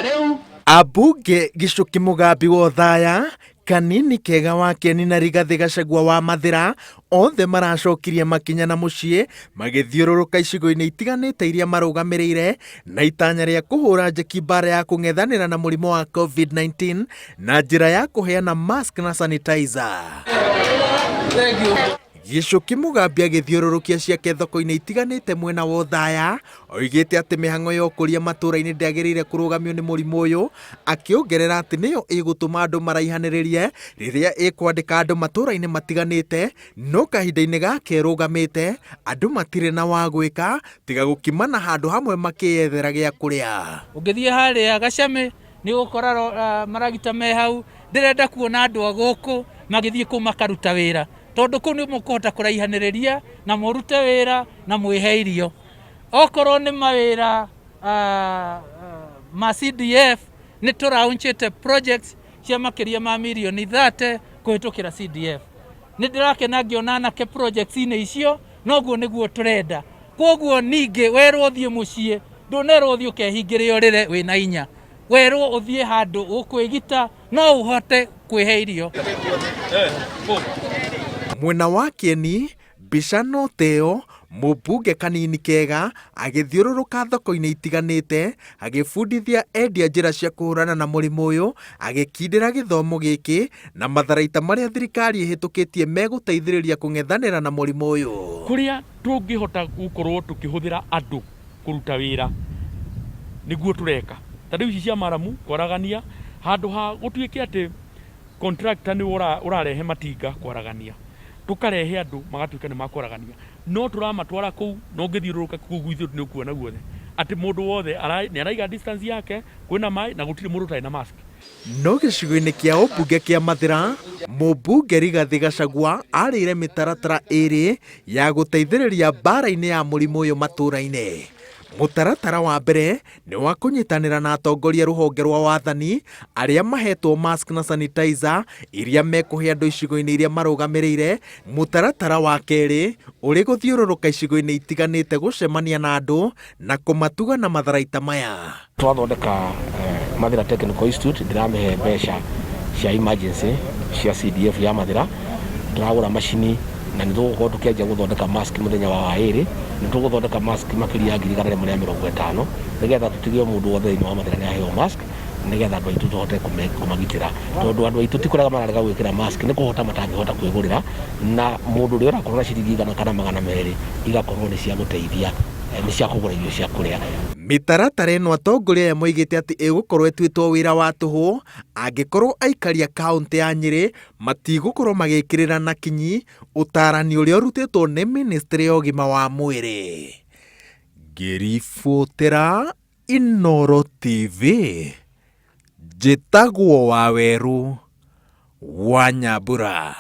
Rĩu Ambunge Gichuki Mugambi wa Othaya, Kanini Kega wa Kieni na Rigathĩ Gachagua wa Mathĩra othe maracokirie makinya na mũciĩ magĩthiũrũrũka icigo-inĩ itiganĩte iria marũgamĩrĩire na itanya rĩa kũhũra njeki mbara ya kũng'ethanĩra na mũrimũ wa COVID-19 na njĩra ya kũheana mask na sanitizer. Gichuki Mugambi agĩthiũrũrũkia ciake thoko-inĩ itiganĩte mwena wa Othaya, oigĩte atĩ mĩhang'o ya ũkũria matũũra-inĩ ndĩagĩrĩire kũrũgamio nĩ mũrimũ ũyũ, akĩongerera atĩ nĩyo ĩgũtũma andũ maraihanĩrĩrie rĩrĩa ĩkwandĩka andũ matũũra-inĩ matiganĩte, no kahinda-inĩ gaka ĩrũgamĩte, andũ matirĩ na wa gwĩka tiga gũkimana handũ hamwe makĩyethera gĩa kũrĩa. Ũngĩthiĩ harĩa Gacamĩ nĩ ũgũkora maragita me hau. Ndĩrenda kuona andũ a gũkũ magĩthiĩ kũu makaruta wĩra, tondũ kũu nĩ mũkũhota kũraihanĩrĩria na mũrute wĩra na mwĩhe irio. Okorwo nĩ mawĩra ma CDF, nĩ tũraunchĩte projects cia makĩria ma mirioni 30 kũhĩtũkĩra CDF. Nĩ ndĩrakena ngĩona anake projects-inĩ icio, noguo nĩguo tũrenda. Kwoguo ningĩ werwo ũthiĩ mũciĩ, ndũnerwo ũthiĩ ũkehingĩre ũrĩre wĩna inya. Werwo ũthiĩ handũ ũkwĩgita no ũhote kwĩhe irio. Mwena wa Kieni, mbica no ta ĩyo, mũmbunge Kanini Kega agĩthiũrũrũka thoko-inĩ itiganĩte agĩbundithia endia njĩra cia kũhũrana na mũrimũ ũyũ, agĩkindĩra gĩthomo gĩkĩ na matharaita marĩa thirikari ĩhĩtũkĩtie megũteithĩrĩria kũng'ethanĩra na mũrimũ ũyũ. Kũrĩa tũngĩhota gũkorwo tũkĩhũthĩra andũ kũruta wĩra nĩguo tũreka. Ta rĩu ici cia maramu kwaragania, handũ ha gũtuĩke atĩ contractor nĩwe ũrarehe matinga kwaragania, tũkarehe andũ magatuĩka nĩ makwaragania. No tũramatwara kũu na ũngĩthiũrũrũka kũu gwitũ nĩ ũkuona guothe atĩ mũndũ wothe nĩ araiga distance yake, kwĩna maĩ na gũtirĩ mũndũ ũtarĩ na mask. No gĩcigo-inĩ kĩa ũmbunge kĩa Mathĩra, mũmbunge Rigathĩ Gachagua arĩire mĩtaratara ĩrĩ ya gũteithĩrĩria mbaara-inĩ ya mũrimũ ũyũ matũũra-inĩ. Mũtaratara wa mbere nĩ wa kũnyitanĩra na atongoria rũhonge rwa wathani arĩa mahetwo mask na sanitizer iria mekũhe andũ icigo-inĩ iria marũgamĩrĩire. Mũtaratara wa kerĩ ũrĩ gũthiũrũrũka icigo-inĩ itiganĩte gũcemania na andũ na kũmatuga na matharaita maya. Twathondeka Mathira Technical Institute ndĩramĩhe mbeca cia emergency cia CDF ya Mathira, tũragũra macini na nĩ tũgũkorwo tũkĩanjia gũthondeka mask mũthenya wa waĩrĩ, nĩ tũgũthondeka mask makĩria ya 150,000 nĩgetha tũtige mũndũ wothe thĩinĩ wa Mathira nĩ aheo mask nĩgetha andũ aitũ tũhote kũmagitĩra, tondũ andũ aitũ ti kũrega mararega gwĩkĩra mask nĩ kũhota matangĩhota kwĩgũrĩra, na mũndũ ũrĩa ũrakorwo na ciringi 100 kana 200 igakorwo nĩ cia gũteithia nĩ cia kũgũra irio cia kũrĩa. Mĩtaratara ĩno atongoria aya moigĩte atĩ ĩgũkorwo ĩtuĩtwo wĩra wa tũhũ angĩkorwo aikari a kaũntĩ ya Nyĩrĩ matigũkorwo magĩkĩrĩra na kinyi ũtaarani ũrĩa ũrutĩtwo nĩ ministry ya ũgima wa mwĩrĩ. Ngĩribotera Inooro TV, njĩtagwo Wawerũ wa Nyambura.